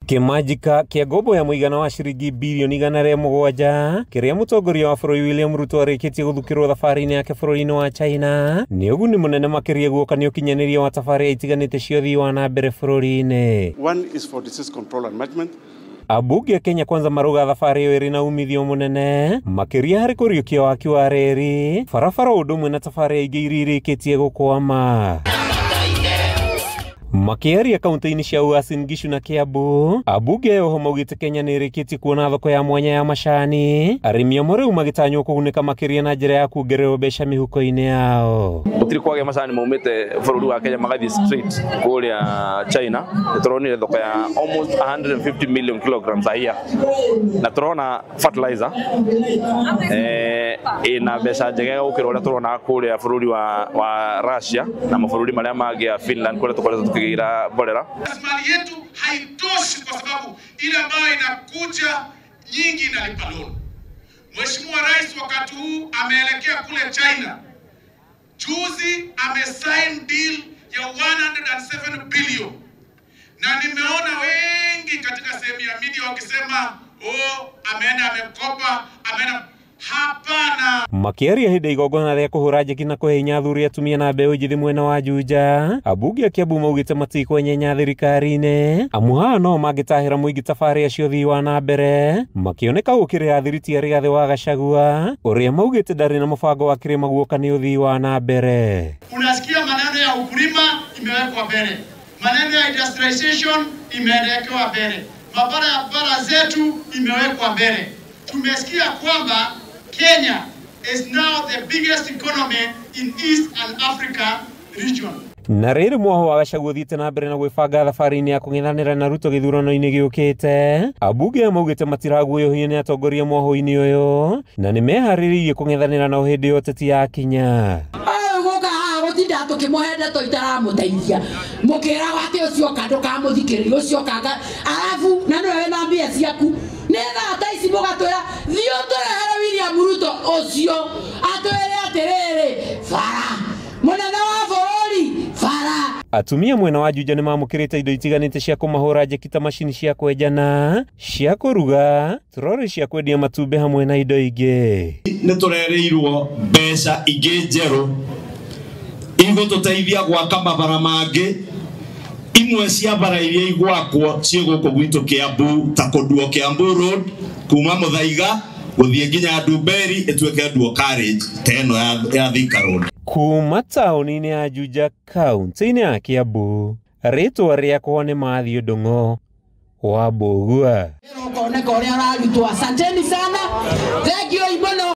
Kĩmanjĩka kĩa ngombo ya mũigana wa ciringi birioni 107 kĩrĩa mũtongoria wa bũrũri William Ruto arĩkĩtie gũthukĩrwo thabarĩ-inĩ yake bũrũri-inĩ wa China nĩ ũguni mũnene makĩria guoka nĩ ũkinyanĩria wa tabarĩra itiganĩte cia ũthii wa na mbere bũrũri-inĩ. One is for disease control and management. Ambunge a Kenya Kwanza marauga thabarĩ ĩyo ĩrĩ na umithio mũnene makĩria harĩ kũriũkia waki wa reri, barabara ũndũ ũmwe na tabarĩra ingĩ iria irĩkĩtie gũkwama. Makĩaria kaunti-inĩ cia Uasin Gishu na Kiambu, ambunge oho maugĩte Kenya nĩ ĩrĩkĩtie kuona thoko ya mwanya ya macani, arĩmi amwe rĩu magĩtanywo kũgunĩka makĩria na njĩra ya kuongererwo mbeca mĩhuko-inĩ yao. Gũtirĩ kwagĩa macani maumĩte bũrũri wa Kenya magathiĩ straight kũrĩa China. Nĩ tũronire thoko ya almost 150 million kilograms a year, na tũrona fertilizer ĩna mbeca njega gũkĩra ũrĩa tũronaga kũrĩa bũrũri wa Russia na mabũrũri marĩa mangĩ ya Finland kũrĩa tũkoretwo tukĩgĩra mborera. Mali yetu haitoshi kwa sababu ile ambayo inakuja nyingi inalipa loan. Mheshimiwa Rais wakati huu ameelekea kule China. Juzi amesign deal ya 107 billion. Na nimeona wengi katika sehemu ya media wakisema oh, ameenda amekopa, ameenda. Hapana. Makĩaria hĩndĩ igongona rĩa kũhũra njeki na kũhe hinya athuri atumia na mbeũ njĩthĩ mwena wa Juja, ambunge a Kiambu maugĩte matikwenyenya thirikari-inĩ amu haha no mangĩtahĩra mũingĩ tabarĩra cia ũthii wa na mbere, makĩoneka gũkĩrĩra thiriti ya Rigathĩ wa Gachagua ũrĩa maugĩte ndarĩ na mũbango wa kĩrĩma guoka nĩ ũthii wa na mbere. Unasikia maneno ya ukulima imewekwa mbele, maneno ya industrialization imewekwa mbele, mabarabara zetu imewekwa mbele. Tumesikia kwamba Kenya is now the biggest economy in East and Africa region. Na rĩrĩ mwaho wa Gachagua ũthiĩte na mbere na gwĩbanga thabarĩ-inĩ ya kũng'ethanĩra na Ruto gĩthurano-inĩ gĩũkĩte, ambunge aya maugĩte matiraguoyohio nĩ atongoria mwaho-inĩ ũyũ na nĩ meharĩrĩirie kũng'ethanĩra nao hĩndĩ ya ũteti yakinya. Gũka haha gũtinda tũkĩmũhe ndeto itaramũteithia, mũkĩraga atĩ ũcio oka ndũkamũthikĩrĩrie, ũcio oka arabu na nĩwe wĩna mbia ciaku. Nĩ thaa ta ici mũgatwĩra thiĩ ũtũrehere William Ruto ũcio atwĩre atĩrĩrĩ, bara mũnene wa bũrũri bara. Atumia mwena wa Juja nĩmamũkĩrĩte indo itiganĩte cia kũmahũra njeki ta macini cia kwenjana, cia kũruga, trori cia kwendia matumbĩ hamwe na indo ingĩ. Nĩ tũrereirwo mbeca ingĩ njerũ igũtũteithia gwaka mabara mangĩ. Imwe cia bara iria igwakwo ciĩ gũkũ gwitũ Kiambu ta kũnduo Kiambu Road kuma Muthaiga gũthiĩ nginya Ndumberi ĩtuĩke dual carriage ta ĩno ya Thika Road. Kuma taũni-inĩ ya Juja kaunti-inĩ ya Kiambu, rĩtwa rĩakwa nĩ Matthew Ndung'u wa Mbũgua. Ũkoneka ũrĩa ũrarutwo. Asanteni sana, thank you mũno.